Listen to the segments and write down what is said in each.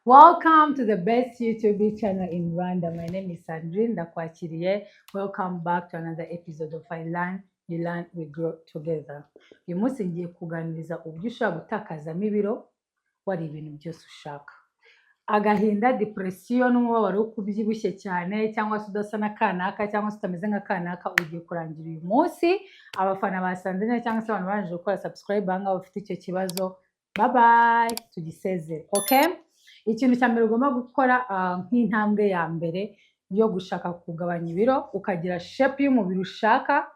Welcome to the best YouTube channel in Rwanda. My name is Sandrine Ndakwakiriye. Welcome back to another episode of I Learn, You Learn, We Grow Together. Uyu munsi ngiye kuganiriza uburyo ushobora gutakazamo ibiro wariye ibintu byose ushaka. Agahinda, depression n'umubabaro wo kubyibushye cyane, cyangwa se udasa na kanaka, cyangwa se utameze nka kanaka, ugiye kurangira uyu munsi. Abafana ba Sandrine cyangwa se abantu barangije gukora subscribe aha ngaha bafite icyo kibazo, bye bye, tugisezere. Okay? Ikintu cya mbere ugomba gukora, nk'intambwe ya mbere yo gushaka kugabanya ibiro ukagira shape y'umubiri ushaka,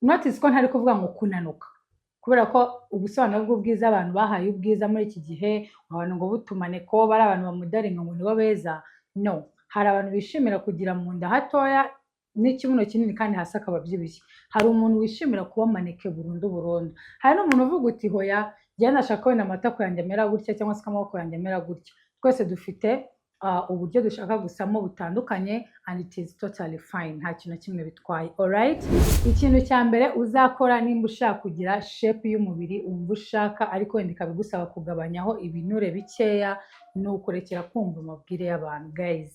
notice ko ntari kuvuga ngo kunanuka, kubera ko ubusobanuro bw'ubwiza abantu bahaye ubwiza muri iki gihe, abantu ngo butumane ko bari abantu bamodelinga ngo nibo beza. No hari abantu bishimira kugira mu nda hatoya n'ikibuno kinini kandi hasi akaba abyibushye. Hari umuntu wishimira kuba mannequin burundu burundu. Hari n'umuntu uvuga uti: "Hoya, njyewe ndashaka wenda amatako yanjye amera gutya, cyangwa se amaboko yanjye amera gutya." Twese dufite uburyo dushaka gusamo butandukanye, and it is totally fine, nta kintu na kimwe bitwaye. Alright, ikintu cya mbere uzakora nimba ushaka kugira shape y'umubiri wumva ushaka, ariko wenda ikaba igusaba kugabanyaho ibinure bikeya, ni ukurekera kumva amabwire y'abantu. Guys,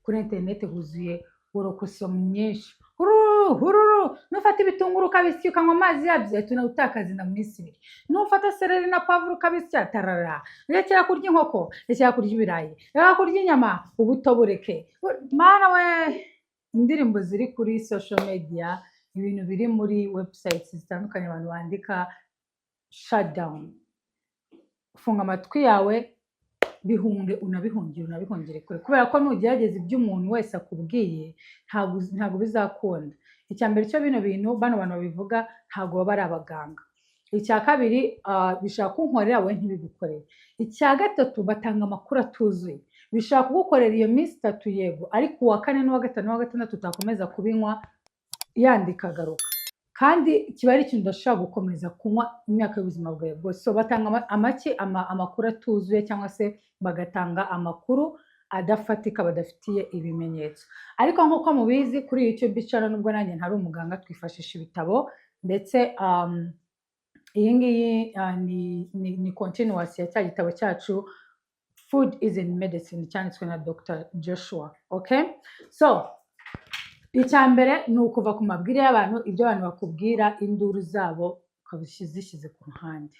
kuri interineti huzuye urokoso myinshi, hururu hururu. Nufata ibitunguru ukabisya ukanywa amazi yabyo, tuna utakaza inda mu minsi 2. Nufata céleri na poivre ukabisya, tarara. Rekera kurya inkoko, rekera kurya ibirayi, rekera kurya inyama, ubuto bureke. Mana we, indirimbo ziri kuri social media, ibintu biri muri websites zitandukanye abantu bandika, shut down, funga amatwi yawe, bihunge, unabihungire, unabihungire kure, kubera ko nugerageza ibyo umuntu wese akubwiye, ntabwo bizakunda. Icya mbere cyo, bino bintu bano bantu babivuga ntabwo baba ari abaganga. Icya kabiri, bishobora kunkorera wowe ntibigukorere. Icya gatatu, batanga amakuru atuzuye. Bishobora kugukorera iyo minsi 3, yego, ariko uwa kane n'uwa gatanu n'uwa gatandatu utakomeza kubinywa, yandi ikagaruka, kandi kiba ari ikintu udashobora gukomeza kunywa imyaka y'ubuzima bwawe bwose. So batanga amakuru atuzuye, cyangwa se bagatanga amakuru adafatika badafitiye ibimenyetso. Ariko nk'uko mubizi, kuri YouTube channel, nubwo nanjye ntari umuganga, twifashisha ibitabo, ndetse iyi ngiyi ni continuous ya cya gitabo cyacu Food Isn't Medicine, cyanditswe na Dr Joshua. Okay, so icya mbere ni ukuva ku mabwire y'abantu, ibyo abantu bakubwira, induru zabo ukazishyize ku ruhande.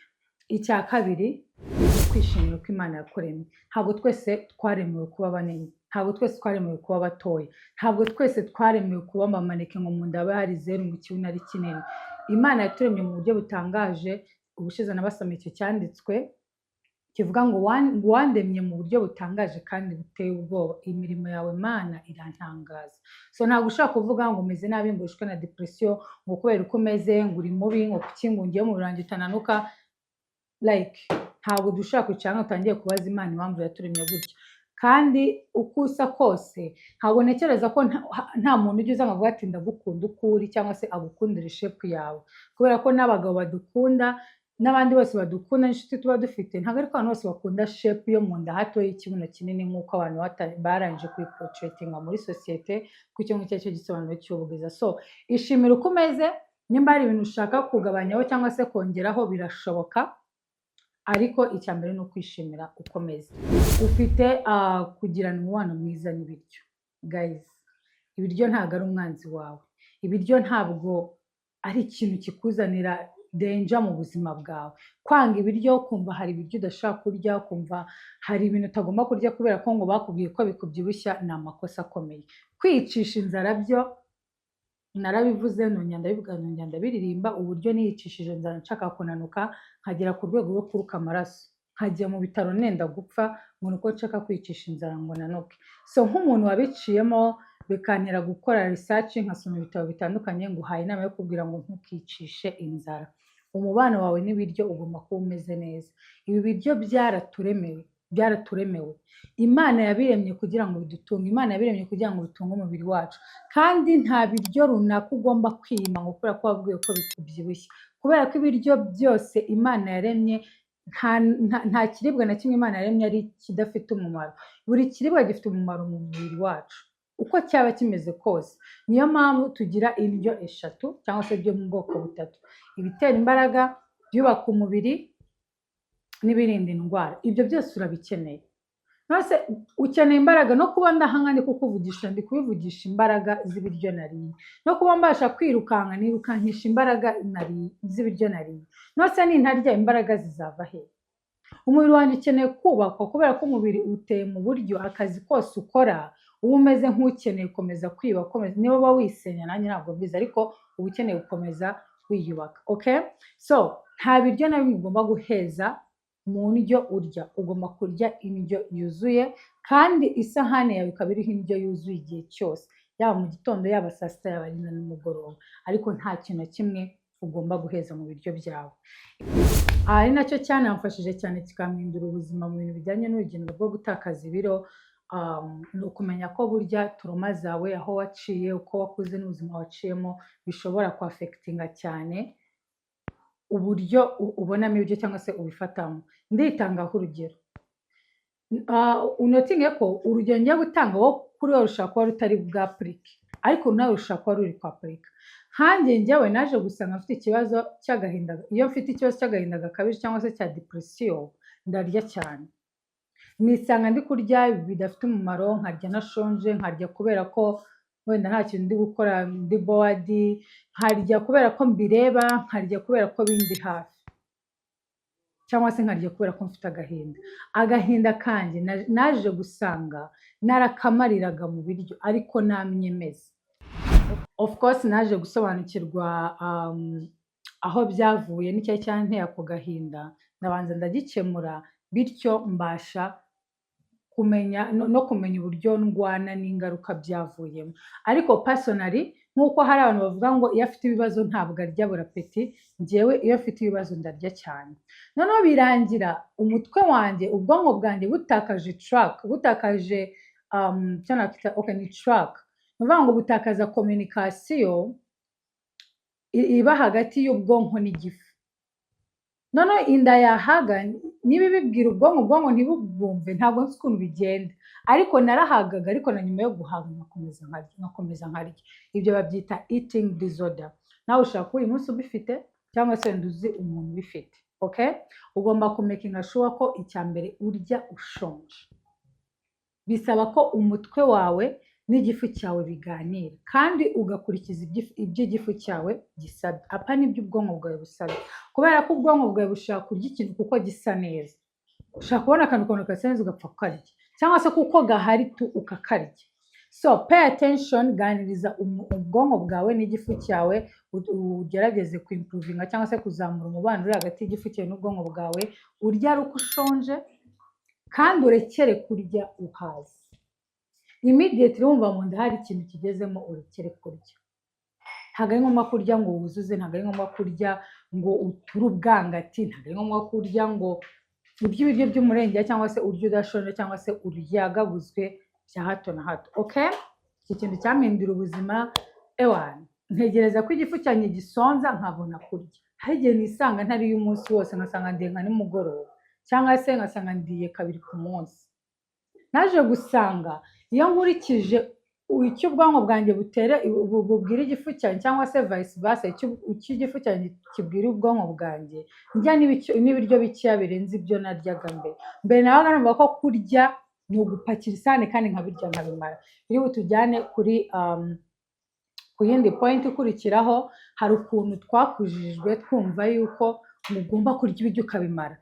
Icya kabiri ni ukwishimira uko Imana yakuremye. Ntabwo twese twaremewe kuba banini, ntabwo twese twaremewe kuba batoya, ntabwo twese twaremewe kuba amamannequin ngo mu nda habe hari zeru, mu kibuno ari kinini. Imana yaturemye mu buryo butangaje. Ubushize nabasomye icyo cyanditswe kivuga ngo wandemye mu buryo butangaje kandi buteye ubwoba, imirimo yawe Mana irantangaza. So ntabwo ushobora kuvuga ngo umeze nabi, ngo wishwe na depression, ngo kubera uko umeze, ngo uri mubi, ngo kuki ngo ngiye umubiri wanjye utananuka. Like, ntabwo dushobora kwicara ngo utangiye kubaza Imana impamvu yaturemye gutya. Kandi uko usa kose, ntabwo ntekereza ko nta muntu ujya uza ngo avuge ati: "Ndagukunda uko uri," cyangwa se agukundira shape yawe, kubera ko n'abagabo badukunda n'abandi bose badukunda n'inshuti tuba dufite, ntabwo ariko abantu bose bakunda shape yo mu nda hato y'ikibuno kinini nk'uko abantu barangije kuyiportreyatinga muri sosiyete ko icyo ngicyo ari cyo gisobanuro cy'ubwiza. So ishimira uko umeze. Nimba hari ibintu ushaka kugabanyaho cyangwa se kongeraho, birashoboka, ariko icya mbere ni ukwishimira uko umeze. Ufite kugirana umubano mwiza n'ibiryo. Guys, ibiryo ntabwo ari umwanzi wawe. Ibiryo ntabwo ari ikintu kikuzanira danger mu buzima bwawe. Kwanga ibiryo, ukumva hari ibiryo udashaka kurya, ukumva hari ibintu utagomba kurya kubera ko ngo bakubwiye ko bikubyibushya, ni amakosa akomeye. Kwiyicisha inzara byo narabivuze, nongera ndabivuga, nongera ndabiririmba, uburyo niyicishije inzara nshaka kunanuka, nkagera ku rwego rwo kuruka amaraso, nkajya mu bitaro nenda gupfa, ngo ni uko nshaka kwicisha inzara ngo nanuke. So nk'umuntu wabiciyemo bikantera gukora research, nkasoma ibitabo bitandukanye, nguhaye inama yo kubwira ngo ntukicishe inzara. Umubano wawe n'ibiryo ugomba kuba umeze neza. Ibi biryo byaraturemewe, byaraturemewe. Imana yabiremye kugira ngo bidutunge, Imana yabiremye kugira ngo bitunge umubiri wacu, kandi nta biryo runaka ugomba kwiyima ngo kubera ko wabwiwe ko bikubyibushye, kubera ko ibiryo byose Imana yaremye, nta kiribwa na kimwe Imana yaremye ari kidafite umumaro. Buri kiribwa gifite umumaro mu mubiri wacu uko cyaba kimeze kose. Niyo mpamvu tugira indyo eshatu, cyangwa se byo mu bwoko butatu: ibitera imbaraga, ibyubaka umubiri. N'ibirinda indwara, ibyo byose urabikeneye. None ukeneye imbaraga. No kuba ndahanga ndi kukuvugisha, ndi kubivugisha imbaraga z'ibiryo nariye. No kuba mbasha kwirukanka, nirukankisha imbaraga nariye, z'ibiryo nariye. None nintarya, imbaraga zizava he? Umubiri wanjye ukeneye kubakwa, kubera ko umubiri uteye mu buryo akazi kose ukora uba umeze nk'ukeneye gukomeza kwiyubaka. Niba uba wisenya, nanjye ntabwo mbizi, ariko uba ukeneye gukomeza wiyubaka. Okay, so nta biryo na bimwe ugomba guheza mu ndyo urya. Ugomba kurya indyo yuzuye, kandi isahani yawe ikaba iriho indyo yuzuye igihe cyose, yaba mu gitondo, yaba saa sita, yaba ari na nimugoroba, ariko nta kintu na kimwe ugomba guheza mu biryo byawe. Aha ari nacyo cyanamfashije cyane, kikampindura ubuzima mu bintu bijyanye n'urugendo rwo gutakaza ibiro, ni ukumenya ko burya trauma zawe, aho waciye, uko wakuze n'ubuzima waciyemo bishobora kwaffectinga cyane uburyo ubonamo ibiryo cyangwa se ubifatamo. Nditangaho urugero. Unotinge ko urugero ngiye gutanga wo kuri wowe rushobora kuba rutari bwapurike, ariko nawe rushobora kuba ruri kwapurika. Nkanjye njyewe naje gusanga mfite ikibazo cy'agahinda. Iyo mfite ikibazo cy'agahinda gakabije cyangwa se cya depression, ndarya cyane, nisanga ndi kurya bidafite umumaro, nkarya nashonje, nkarya kubera ko wenda nta kintu ndi gukora, ndi bored, nkarya kubera ko mbireba, nkarya kubera ko bindi hafi, cyangwa se nkarya kubera ko mfite agahinda. Agahinda kanjye naje gusanga narakamariraga mu biryo, ariko namye meze. Of course naje gusobanukirwa aho byavuye n'icyari cyanteye ako gahinda, ndabanza ndagikemura, bityo mbasha kumenya no kumenya uburyo ndwana n'ingaruka byavuyemo. Ariko personally, nk'uko hari abantu bavuga ngo iyo afite ibibazo ntabwo arya, abura appétit, njyewe iyo mfite ibibazo ndarya cyane. Noneho birangira umutwe wanjye, ubwonko bwanjye butakaje track, butakaje icyo nakwita, okay, ni track, ni ukuvuga ngo butakaza communication iba hagati y'ubwonko n'igifu. Noneho inda yahaga, niba ibibwira ubwonko, ubwonko ntibubwumve. Ntabwo nzi ukuntu bigenda, ariko narahagaga, ariko na nyuma yo guhaga nkakomeza nkarya, nkakomeza nkarya. Ibyo babyita eating disorder. Nawe ushobora kuba uyu munsi ubifite, cyangwa se wenda uzi umuntu ubifite. Okay, ugomba kumakinga sure ko icya mbere urya ushonje. Bisaba ko umutwe wawe n'igifu cyawe biganira, kandi ugakurikiza ibyo igifu cyawe gisabye, apana ibyo ubwonko bwawe busabye, kubera ko ubwonko bwawe bushaka kurya ikintu kuko gisa neza. Ushobora kubona akantu ukabona gasa neza, ugapfa kukarya, cyangwa se kuko gahari tu ukakarya. So pay attention, ganiriza ubwonko bwawe n'igifu cyawe, ugerageze kuimprovinga cyangwa se kuzamura umubano uri hagati y'igifu cyawe n'ubwonko bwawe. Urya ari uko ushonje, kandi urekere kurya uhaze. Immediately wumva mu nda hari ikintu kigezemo, urekere kurya. Ntabwo ari ngombwa kurya ngo wuzuze, ntabwo ari ngombwa kurya ngo uture ubwangati, ntabwo ari ngombwa kurya ngo urye ibiryo by'umurengera, cyangwa se urye udashonje, cyangwa se uryagaguzwe bya hato na hato. Okay, iki kintu cyampindura ubuzima. Ewana, ntegereza ko igifu cyanjye gisonza nkabona kurya. Hari igihe nisanga ntariye umunsi wose, ngasanga ndiye nka nimugoroba, cyangwa se ngasanga ndiye kabiri ku munsi. Naje gusanga iyo nkurikije icyo ubwonko bwanjye butere bubwira igifu cyanjye, cyangwa se vice versa, icyo igifu cyanjye kibwira ubwonko bwanjye, ndya n'ibiryo bikeya birenze ibyo naryaga mbere. Mbere nabaga numva ko kurya ni ugupakira isahani, kandi nkabirya nkabimara. Biri butujyane ku yindi point ikurikiraho. Hari ukuntu twakujijwe twumva yuko ugomba kurya ibiryo ukabimara,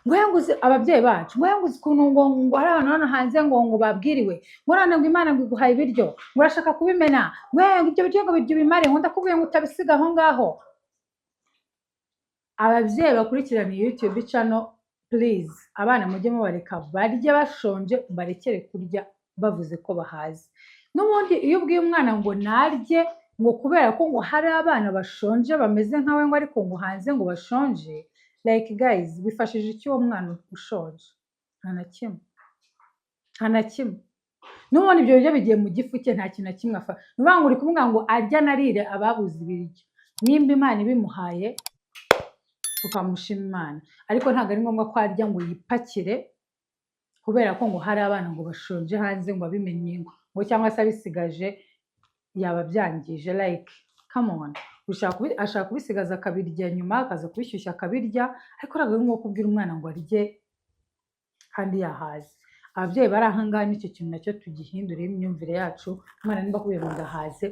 ngo yanguze ababyeyi bacu, ngo yanguze ukuntu ngo hari abantu hano hanze ngo babwiriwe ngo none ngo Imana ngo iguhaye ibiryo, ngo urashaka kubimena, ngo ibyo biryo ngo biryo ubimare, ngo ndakubwiye ngo utabisiga aho ngaho. Ababyeyi bakurikirana iyi YouTube channel, please, abana mujye mubareka barye bashonje, barekere kurya bavuze ko bahaze. N'ubundi iyo ubwiye umwana ngo narye, ngo kubera ko ngo hari abana bashonje bameze nkawe, ngo ariko ngo hanze ngo bashonje, like guys, bifashije iki uwo mwana ushonje? Nta na kimwe, nta na kimwe. N'ubundi ibyo biryo bigiye mu gifu cye, nta kintu na kimwe afa. Ni ukuvuga ngo uri kumubwira ngo arye anarire ababuze ibiryo. Nimba Imana ibimuhaye, tukamushima Imana, ariko ntabwo ari ngombwa ko arya ngo yipakire kubera ko ngo hari abana ngo bashonje hanze, ngo abimenye ngo cyangwa se abisigaje yaba byangije. Like, Come on. Ashaka kubisigaza akabirya nyuma, akaza kubishyushya akabirya, ariko ntabwo ari ngombwa kubwira umwana ngo arye kandi yahaze. Ababyeyi bari aha ngaha, n'icyo kintu nacyo tugihindure imyumvire yacu. Umwana nimba akubwiye ngo ndahaze,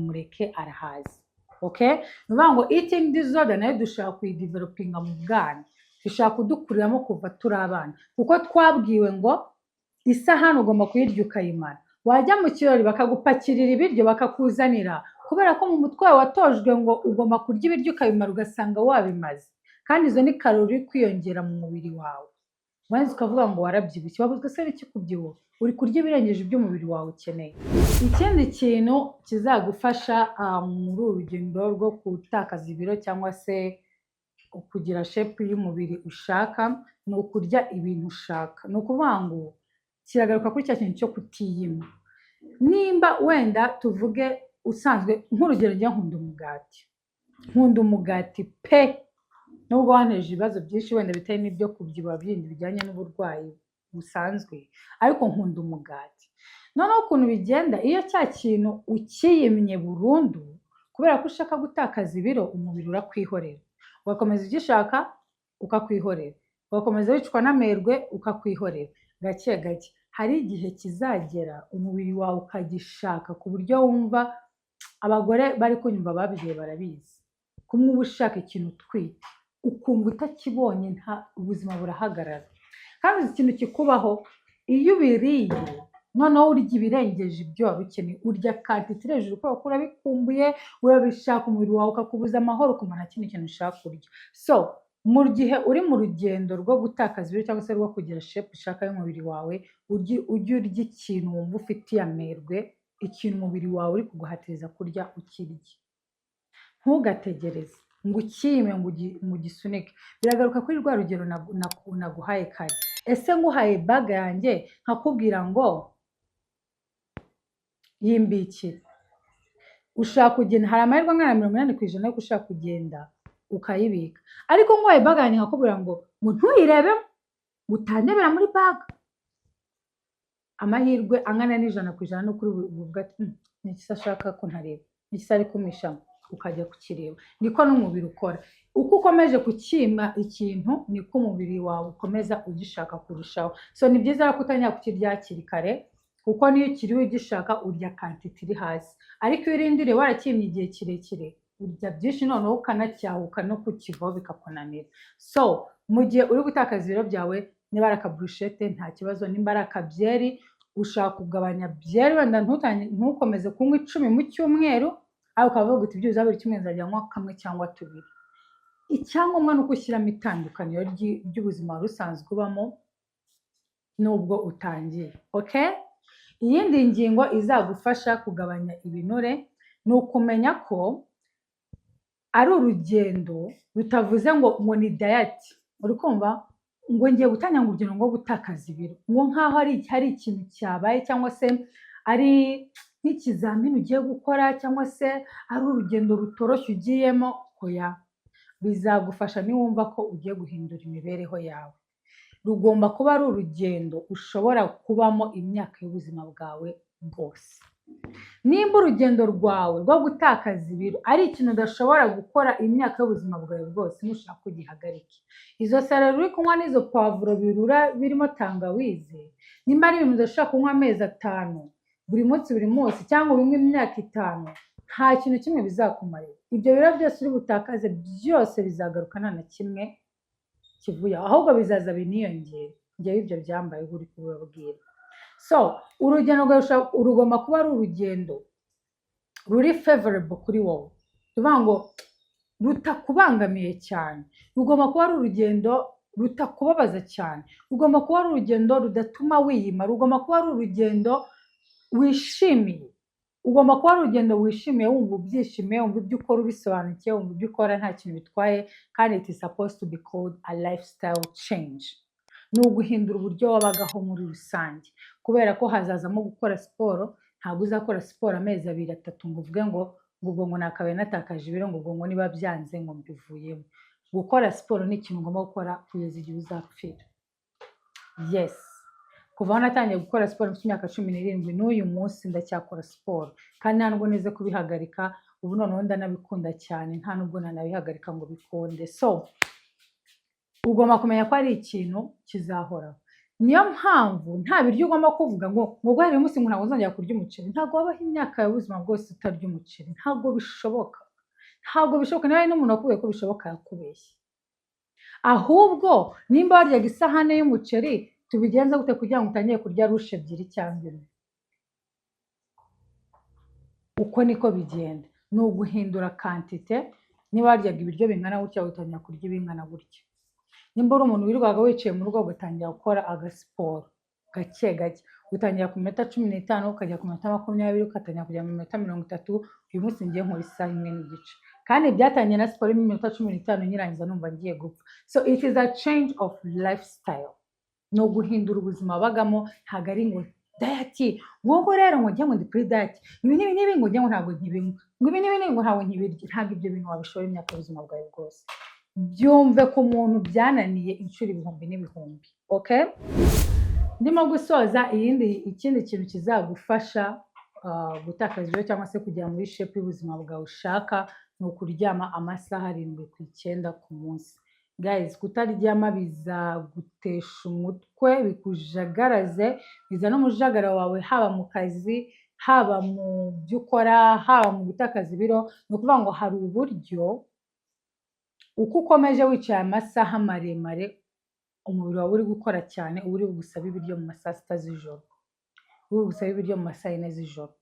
mureke, arahaze. Okay, ni ukuvuga ngo eating disorder nayo dushaka kuyidevelopinga mu bwana, dushaka kudukuriramo kuva turi abana, kuko twabwiwe ngo isahani ugomba kuyirya ukayimara. Wajya mu kirori bakagupakirira ibiryo bakakuzanira, kubera ko mu mutwe wawe watojwe ngo ugomba kurya ibiryo ukabimara, ugasanga wabimaze, kandi izo ni karori uri kwiyongera mu mubiri wawe. Warangiza ukavuga ngo warabyibushye. Wabuzwa se n'iki kubyibuha? Uri kurya ibirengeje ibyo umubiri wawe ukeneye. Ikindi kintu kizagufasha muri uru rugendo rwo gutakaza ibiro cyangwa se kugira shape y'umubiri ushaka ni ukurya ibintu ushaka. Ni ukuvuga ngo kiragaruka kuri cya kintu cyo kutiyima. Nimba wenda tuvuge usanzwe, nk'urugero, njya nkunda umugati, nkunda umugati pe, nubwo wanteje ibibazo byinshi wenda bitari n'ibyo kubyibuha bindi bijyanye n'uburwayi busanzwe, ariko nkunda umugati. Noneho ukuntu bigenda, iyo cya kintu ukiyimye burundu kubera ko ushaka gutakaza ibiro, umubiri urakwihorera, ugakomeza ugishaka ukakwihorera, ugakomeza wicwa n'amerwe ukakwihorera gake gake. Hari igihe kizagera umubiri wawe ukagishaka ku buryo wumva, abagore bari kunyumva babyaye barabizi, kumwe uba ushaka ikintu utwite ukumva utakibonye nta ubuzima burahagarara. Kandi uzi ikintu kikubaho iyo ubiriye? Noneho urya ibirengeje ibyo wari ukeneye, urya quantité iri hejuru kubera ko urabikumbuye, urabishaka, umubiri wawe ukakubuza amahoro, ukumva nta kindi kintu ushaka kurya. So mu gihe uri mu rugendo rwo gutakaza ibiro cyangwa se rwo kugira shape ushaka y'umubiri wawe, ujye urya ikintu wumva ufitiye amerwe, ikintu umubiri wawe uri kuguhatiriza kurya ukirye. Ntugategereze ngo ukime, ngo ugisunike. Biragaruka kuri rwa rugero naguhaye kare. Ese nguhaye bag yanjye nkakubwira ngo yimbikire, ushaka kugenda, hari amahirwe angana na 80% yuko ushaka kugenda ukayibika. Ariko nguhaye bag yanjye nkakubwira ngo ntuyirebemo, ngo utandebera muri bag, amahirwe angana n'100% no kuri buvuga ati: Ni iki se ashaka ko ntareba? Ni iki se ari kumishamo?" Ukajya kukireba. Niko n'umubiri ukora. Uko ukomeje kukima ikintu, niko umubiri wawe ukomeza ugishaka kurushaho. So ni byiza rero kutangira kukirya hakiri kare, kuko niyo ukiriwe ugishaka urya quantité iri hasi, ariko iyo urindiriye warakimye igihe kirekire, urya byinshi, noneho ukanacyahuka, no kukivaho bikakunanira. So mu gihe uri gutakaza ibiro byawe, niba ari akaburushete nta kibazo, nimba ari akabyeri, ushaka kugabanya byeri, wenda ntukomeze kunywa 10 mu cyumweru, ariko ukavuga uti byibuze buri cyumweru nzajya nywa kamwe cyangwa tubiri. Icyangombwa ni uko ushyiramo itandukaniro ry'ubuzima wari usanzwe ubamo nubwo utangiye. Okay, iyindi ngingo izagufasha kugabanya ibinure ni ukumenya ko ari urugendo rutavuze ngo ni diet. Uri kumva ngo ngiye gutangira ngo urugendo rwo gutakaza ibiro, ngo nk'aho hari ikintu cyabaye, cyangwa se ari nk'ikizamini ugiye gukora, cyangwa se ari urugendo rutoroshye ugiyemo. Oya, bizagufasha niwumva ko ugiye guhindura imibereho yawe. Rugomba kuba ari urugendo ushobora kubamo imyaka y'ubuzima bwawe bwose. Nimba urugendo rwawe rwo gutakaza ibiro ari ikintu udashobora gukora imyaka y'ubuzima bwawe bwose, nushaka ugihagarike. Izo céleri uri kunywa n'izo poivron birura birimo tangawizi, nimba ari ibintu udashobora kunywa amezi 5 buri munsi buri munsi, cyangwa ubinywe imyaka 5, nta kintu kimwe bizakumarira. Ibyo biro byose uri butakaze byose bizagaruka, nta na kimwe kivuye aho, ahubwo bizaza biniyongere. Njyewe ibyo byambayeho uri kubibabwira. So urugendo rwawe rugomba kuba ari urugendo ruri favorable kuri wowe, tuvuga ngo rutakubangamiye cyane. Rugomba kuba ari urugendo rutakubabaza cyane. Rugomba kuba ari urugendo rudatuma wiyima. Rugomba kuba ari urugendo wishimiye. Ugomba kuba ari urugendo wishimiye, wumva ubyishimiye, wumva ibyo ukora ubisobanukiwe, wumva ibyo ukora nta kintu bitwaye. Kandi it is supposed to be called a lifestyle change. Ni uguhindura uburyo wabagaho muri rusange, kubera ko hazazamo gukora siporo. Ntabwo uzakora siporo amezi 2, 3 ngo uvuge ngo ubwo ngo nakabaye natakaje ibiro, ngo ubwo ngo niba byanze ngo mbivuyemo. Gukora siporo ni ikintu ugomba gukora kugeza igihe uzapfira. Yes. Kuva aho natangiye gukora siporo mfite imyaka 17, n'uyu munsi ndacyakora siporo, kandi nta nubwo nize kubihagarika. Ubu noneho ndanabikunda cyane, nta nubwo nanabihagarika ngo bikunde. So ugomba kumenya ko ari ikintu kizahoraho. Niyo mpamvu nta biryo ugomba kuvuga ngo guhera uyu munsi ngo ntabwo nzongera kurya umuceri. Ntabwo wabaho imyaka y'ubuzima bwose utarya umuceri, ntabwo bishoboka, ntabwo bishoboka. Niba hari n'umuntu wakubwiye ko bishoboka, yakubeshye. Ahubwo nimba waryaga isahane y'umuceri, tubigenze gute kugira ngo utangire kurya louche ebyiri cyangwa imwe? Uko niko bigenda, ni uguhindura quantité. Niba waryaga ibiryo bingana gutya, utangira kurya ibingana gutya. Nimba uri umuntu wirirwaga wicaye mu rugo, ugatangira gukora agasiporo gake gake, utangira ku minota 15, ukajya ku minota 20, ugatangira kujya mu minota 30. Uyu munsi ngiye nkora isaha imwe n'igice, kandi byatangiye na siporo y'iminota 15, nyirangiza numva ngiye gupfa. So it is a change of lifestyle, ni uguhindura ubuzima wabagamo. Ntabwo ari ngo diet, ngo rero ngo njye ngo ndi kuri diet, ibi n'ibi n'ibi, ngo njye ngo ntabwo nkibinywa, ngo ibi n'ibi n'ibi ngo ntabwo nkibirya. Ntabwo ibyo bintu wabishora imyaka y'ubuzima bwawe bwose. Byumve ku muntu byananiye inshuro ibihumbi n'ibihumbi. Okay, ndimo gusoza. Ikindi kintu kizagufasha gutakaza ibiro cyangwa se kugera muri shape y'ubuzima bwawe ushaka ni ukuryama amasaha 7 ku 9 ku munsi. Guys, kutaryama bizagutesha umutwe, bikujagaraze, bizana umujagara wawe, haba mu kazi, haba mu byo ukora, haba mu gutakaza ibiro. Ni ukuvuga ngo hari uburyo uko ukomeje wicaye amasaha maremare, umubiri wawe uri gukora cyane, uba uri bugusabe ibiryo mu ma saa sita z'ijoro, uri bugusabe ibiryo mu ma saa yine z'ijoro.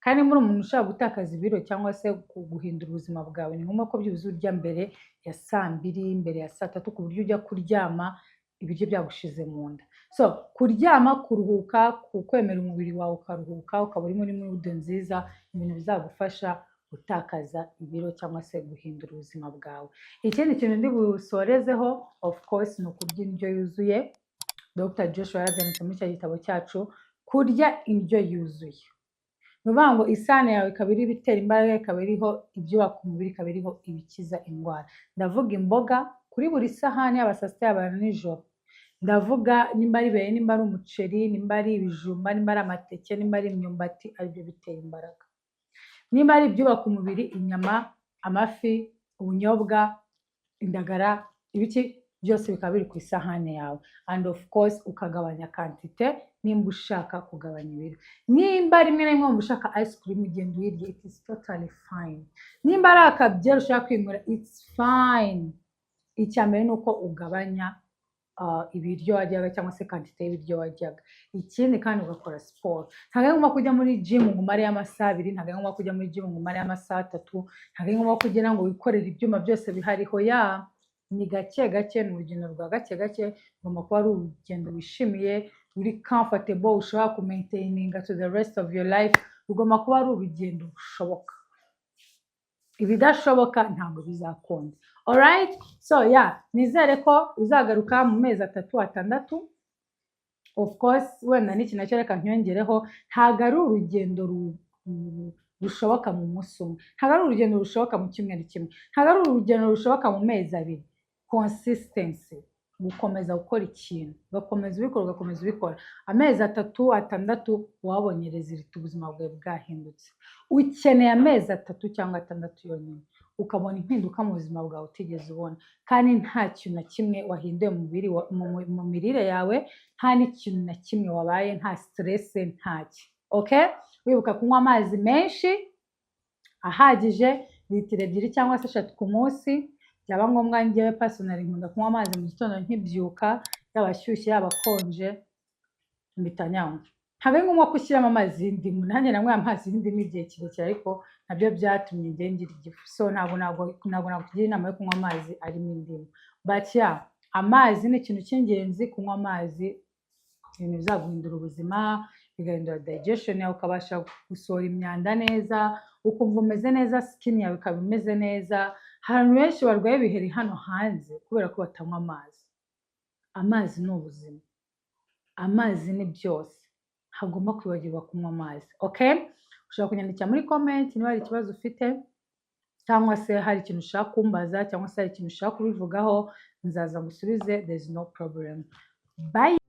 Kandi muri umuntu ushaka gutakaza ibiro cyangwa se guhindura ubuzima bwawe, ni ngombwa ko byibuze urya mbere ya saa mbiri, mbere ya saa tatu, ku buryo ujya kuryama ibiryo byagushize mu nda. So kuryama, kuruhuka, kwemera umubiri wawe ukaruhuka, ukaba uri muri mood nziza, ibintu bizagufasha gutakaza ibiro cyangwa se guhindura ubuzima bwawe. Ikindi kintu ndi busorezeho, of course, ni ukurya indyo yuzuye. Dr Joshua yarabyanditse muri cya gitabo cyacu. Kurya indyo yuzuye ni ukuvuga ngo isahani yawe ikaba iriho ibitera imbaraga, ikaba iriho ibyubaka umubiri, ikaba iriho ibikiza indwara. Ndavuga imboga kuri buri sahani, yaba saa sita, yaba nijoro. Ndavuga nimba ari ibirayi, nimba ari umuceri, nimba ari ibijumba, nimba ari amateke, nimba ari imyumbati, aribyo bitera imbaraga. Nimba ari ibyubaka umubiri, inyama, amafi, ubunyobwa, indagara, ibiki byose bikaba biri ku isahani yawe. And of course ukagabanya quantité nimba ushaka kugabanya ibiro. Nimba rimwe na rimwe wumva ushaka ice cream, ugenda uyirye, it is totally fine. Nimba ari akabyeri ushaka kwinywera, it's fine. Icya mbere ni uko ugabanya ibiryo waryaga cyangwa se quantité y'ibiryo waryaga. Ikindi kandi ugakora siporo. Ntabwo ari ngombwa kujya muri gym ngo umareyo amasaha 2, ntabwo ari ngombwa kujya muri gym ngo umareyo amasaha 3, ntabwo ari ngombwa kugira ngo wikorere ibyuma byose bihariho. Ya ni gake gake, ni urugendo rwa gake gake. Ugomba kuba ari urugendo wishimiye, uri comfortable, ushobora kumaintaininga to the rest of your life. Rugomba kuba ari urugendo rushoboka. Ibidashoboka ntabwo bizakunda. Alright, so yeah, nizere ko uzagaruka mu mezi 3, 6. Of course wenda n'iki nacyo reka ncyongereho: ntabwo ari urugendo rushoboka mu munsi umwe, ntabwo ari urugendo rushoboka mu cyumweru kimwe, ntabwo ari urugendo rushoboka mu mezi 2. Consistency, gukomeza gukora ikintu, ugakomeza ubikora, ugakomeza ubikora amezi 3, 6, wabonye résultat, ubuzima bwawe bwahindutse. Ukeneye amezi 3 cyangwa 6 yonyine, ukabona impinduka mu buzima bwawe utigeze ubona, kandi nta kintu na kimwe wahinduye mu mirire yawe, nta n'ikintu na kimwe wabaye, nta stress, ntacyo. Okay, wibuka kunywa amazi menshi ahagije, litiro 2 cyangwa se 3 ku munsi. Byaba ngombwa, njyewe personally nkunda kunywa amazi mu gitondo nkibyuka, yaba ashyushye yaba akonje, mpita nyanywa. Ntabwo ari ngombwa ko ushyiramo amazi y'indimu. Nanjye nanyweye amazi y'indimu igihe kirekire, ariko nabyo byatumye njye ngira igifu. So ntabwo nakugira inama yo kunywa amazi arimo indimu. But yeah, amazi ni ikintu cy'ingenzi. Kunywa amazi ibintu bizaguhindura ubuzima, bigahindura digestion yawe, ukabasha gusohora imyanda neza, ukumva umeze neza, skin yawe ikaba imeze neza. Hari abantu benshi barwaye ibiheri hano hanze kubera ko batanywa amazi. Amazi ni ubuzima, amazi ni byose, ntagomba kwibagirwa kunywa amazi. Okay, ushobora kunyandikira muri comment niba hari ikibazo ufite, cyangwa se hari ikintu ushaka kumbaza, cyangwa se hari ikintu ushaka kubivugaho, nzaza ngusubize. There is no problem. Bye.